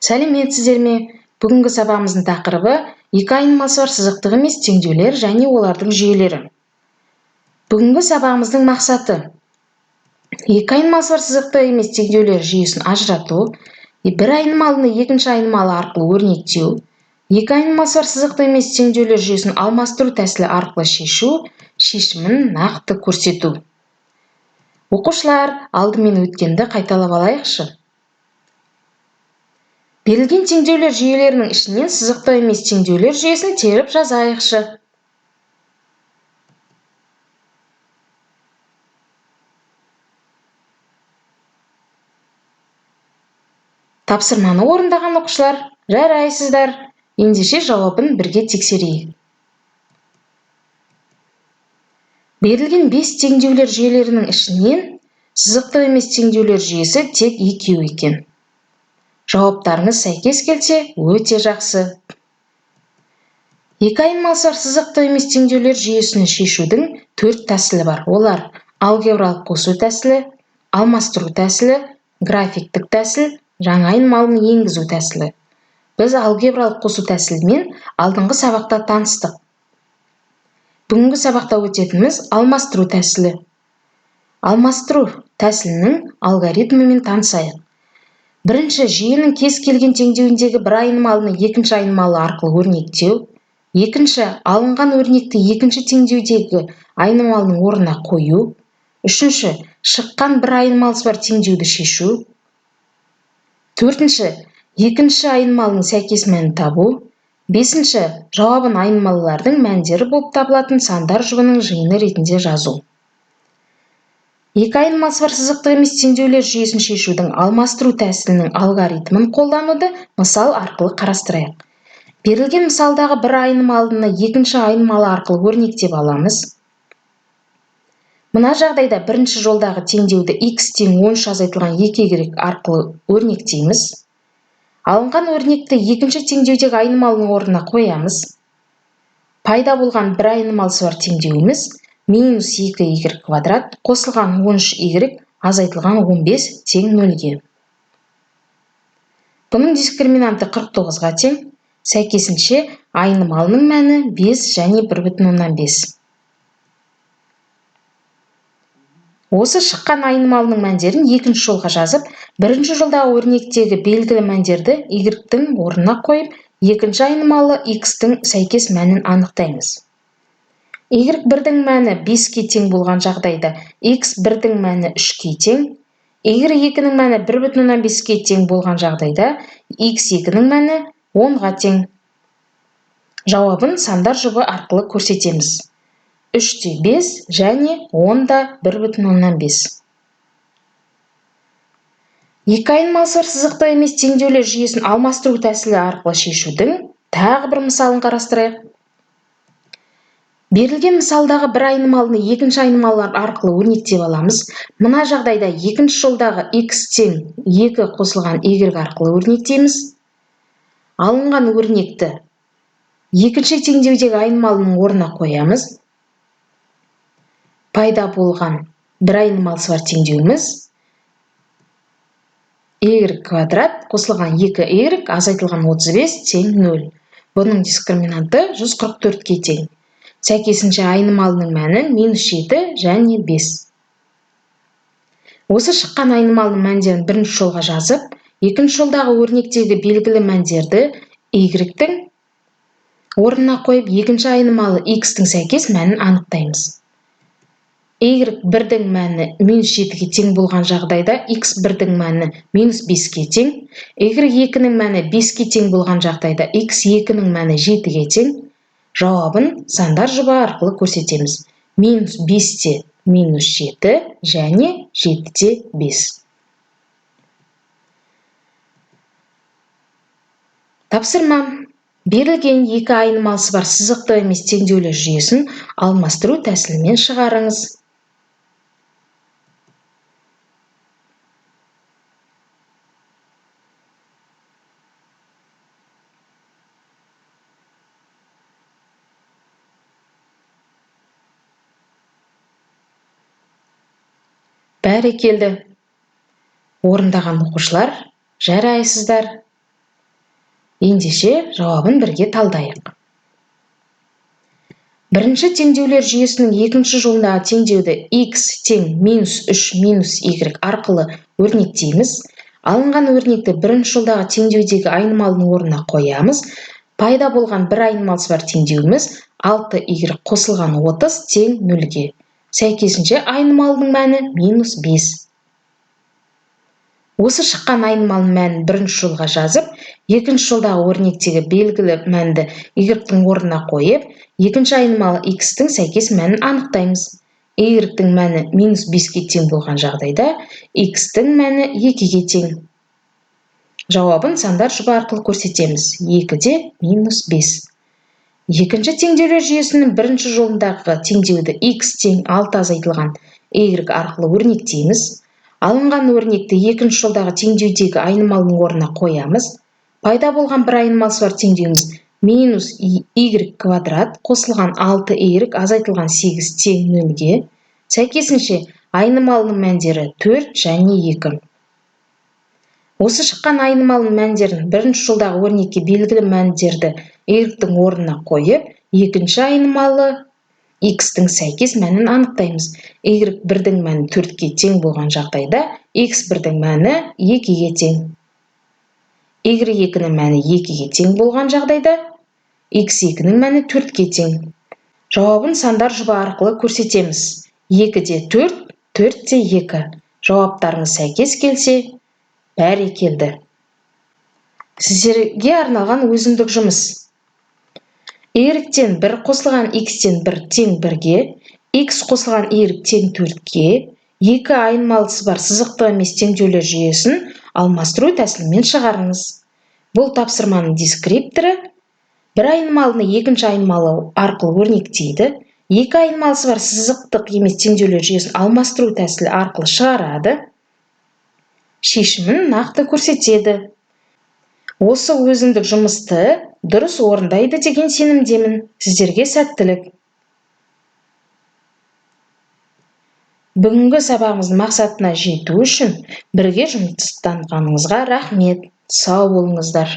Сәлеметсіздер ме? Бүгінгі сабағымыздың тақырыбы екі айнымалысы бар сызықтық емес теңдеулер және олардың жүйелері. Бүгінгі сабағымыздың мақсаты екі айнымалысы бар сызықтық емес теңдеулер жүйесін ажырату, бір айнымалыны екінші айнымалы арқылы өрнектеу, екі айнымалысы бар сызықтық емес теңдеулер жүйесін алмастыру тәсілі арқылы шешу, шешімін нақты көрсету. Оқушылар, алдымен өткенді қайталап алайықшы. Берілген теңдеулер жүйелерінің ішінен сызықтық емес теңдеулер жүйесін теріп жазайықшы. Тапсырманы орындаған оқушылар, жарайсыздар. Ендеше жауабын бірге тексерейік. Берілген 5 теңдеулер жүйелерінің ішінен сызықтық емес теңдеулер жүйесі тек екеу екен. Жауаптарыңыз сәйкес келсе, өте жақсы. Екі айнымалысы бар сызықтық емес теңдеулер жүйесін шешудің 4 тәсілі бар. Олар алгебралық қосу тәсілі, алмастыру тәсілі, графиктік тәсіл, жаңа айнымалыны енгізу тәсілі. Біз алгебралық қосу тәсілімен алдыңғы сабақта таныстық. Бүгінгі сабақта өтетініміз алмастыру тәсілі. Алмастыру тәсілінің алгоритмімен танысайық. Бірінші, жүйенің кез келген теңдеуіндегі бір айнымалыны екінші айнымалы арқылы өрнектеу. Екінші, алынған өрнекті екінші теңдеудегі айнымалының орнына қою. Үшінші, шыққан бір айнымалысы бар теңдеуді шешу. Төртінші, екінші айнымалының сәйкес мәнін табу. Бесінші, жауабын айнымалылардың мәндері болып табылатын сандар жұбының жиыны ретінде жазу. Екі айнымалысы бар сызықтық емес теңдеулер жүйесін шешудің алмастыру тәсілінің алгоритмін қолдануды мысал арқылы қарастырайық. Берілген мысалдағы бір айнымалыны екінші айнымалы арқылы өрнектеп аламыз. Мына жағдайда бірінші жолдағы теңдеуді x тең 13 азайтылған 2y арқылы өрнектейміз. Алынған өрнекті екінші теңдеудегі айнымалының орнына қоямыз. Пайда болған бір айнымалысы бар теңдеуіміз минус 2y квадрат қосылған 13y азайтылған 15 тең 0-ге. Бұның дискриминанты 49-ға тең, сәйкесінше айнымалының мәні 5 және 1,5. Осы шыққан айнымалының мәндерін екінші жолға жазып, бірінші жолдағы өрнектегі белгілі мәндерді y-тің орнына қойып, екінші айнымалы x-тің сәйкес мәнін анықтаймыз. Y1-дің мәні 5-ке тең болған жағдайда x1-дің мәні 3-ке тең, y2-нің мәні 1,5-ке тең болған жағдайда x2-нің мәні 10-ға тең. Жауабын сандар жұбы арқылы көрсетеміз. 3-те 5 және 10-да 1,5. Екі айнымалысы бар сызықтық емес теңдеулер жүйесін алмастыру тәсілі арқылы шешудің тағы бір мысалын қарастырайық. Берілген мысалдағы бір айнымалыны екінші айнымалы арқылы өрнектеп аламыз. Мына жағдайда екінші жолдағы x тең 2 қосылған y арқылы өрнектейміз. Алынған өрнекті екінші теңдеудегі айнымалының орнына қоямыз. Пайда болған бір айнымалысы бар теңдеуіміз y квадрат қосылған 2y азайтылған 35 тең 0. Бұның дискриминанты 144-ке тең. Сәйкесінше айнымалының мәні минус 7 және 5. Осы шыққан айнымалының мәндерін бірінші жолға жазып, екінші жолдағы өрнектегі белгілі мәндерді y-тің орнына қойып, екінші айнымалы x-тің сәйкес мәнін анықтаймыз. Y1-дің мәні минус 7-ге тең болған жағдайда x1-дің мәні минус 5-ке тең, y2-нің мәні 5-ке тең болған жағдайда x2-нің мәні 7-ге тең. Жауабын сандар жұбы арқылы көрсетеміз. Минус 5-те минус 7 және 7-те 5. Тапсырма. Берілген екі айнымалысы бар сызықтық емес теңдеулер жүйесін алмастыру тәсілімен шығарыңыз. Бәрекелді. Орындаған оқушылар, жарайсыздар. Ендеше жауабын бірге талдайық. Бірінші теңдеулер жүйесінің екінші жолындағы теңдеуді x тең минус 3 минус y арқылы өрнектейміз. Алынған өрнекті бірінші жолдағы теңдеудегі айнымалының орнына қоямыз. Пайда болған бір айнымалысы бар теңдеуіміз 6y қосылған 30 тең 0-ге. Сәйкесінше айнымалының мәні минус 5. Осы шыққан айнымалының мәнін бірінші жолға жазып, екінші жолдағы өрнектегі белгілі мәнді y-тің орнына қойып, екінші айнымалы x-тің сәйкес мәнін анықтаймыз. Y-тің мәні минус 5-ке тең болған жағдайда x-тің мәні 2-ге тең. Жауабын сандар жұбы арқылы көрсетеміз. 2-де минус 5. Екінші теңдеулер жүйесінің бірінші жолындағы теңдеуді x тең 6 азайтылған y арқылы өрнектейміз. Алынған өрнекті екінші жолдағы теңдеудегі айнымалының орнына қоямыз. Пайда болған бір айнымалысы бар теңдеуіміз минус y квадрат қосылған 6y азайтылған 8 тең 0-ге. Сәйкесінше айнымалының мәндері 4 және 2. Осы шыққан айнымалының мәндерін бірінші жолдағы өрнекке белгілі мәндерді y-тің орнына қойып, екінші айнымалы x-тің сәйкес мәнін анықтаймыз. y1-дің мәні 4-ке тең болған жағдайда x1-дің мәні 2-ге тең. y2-нің мәні 2-ге тең болған жағдайда x2-нің мәні 4-ке тең. Жауабын сандар жұбы арқылы көрсетеміз. 2-де 4, 4-те 2. Жауаптарыңыз сәйкес келсе, бәрекелді. Сіздерге арналған өзіндік жұмыс. Y-тен 1 қосылған x-тен 1 тең 1-ге, x қосылған y тең 4-ге, екі айнымалысы бар сызықтық емес теңдеулер жүйесін алмастыру тәсілімен шығарыңыз. Бұл тапсырманың дескрипторы бір айнымалыны екінші айнымалы арқылы өрнектейді, екі айнымалысы бар сызықтық емес теңдеулер жүйесін алмастыру тәсілі арқылы шығарады, шешімін нақты көрсетеді. Осы өзіндік жұмысты дұрыс орындайды деген сенімдемін. Сіздерге сәттілік. Бүгінгі сабағымыздың мақсатына жету үшін бірге жұмыстанғаныңызға рахмет. Сау болыңыздар.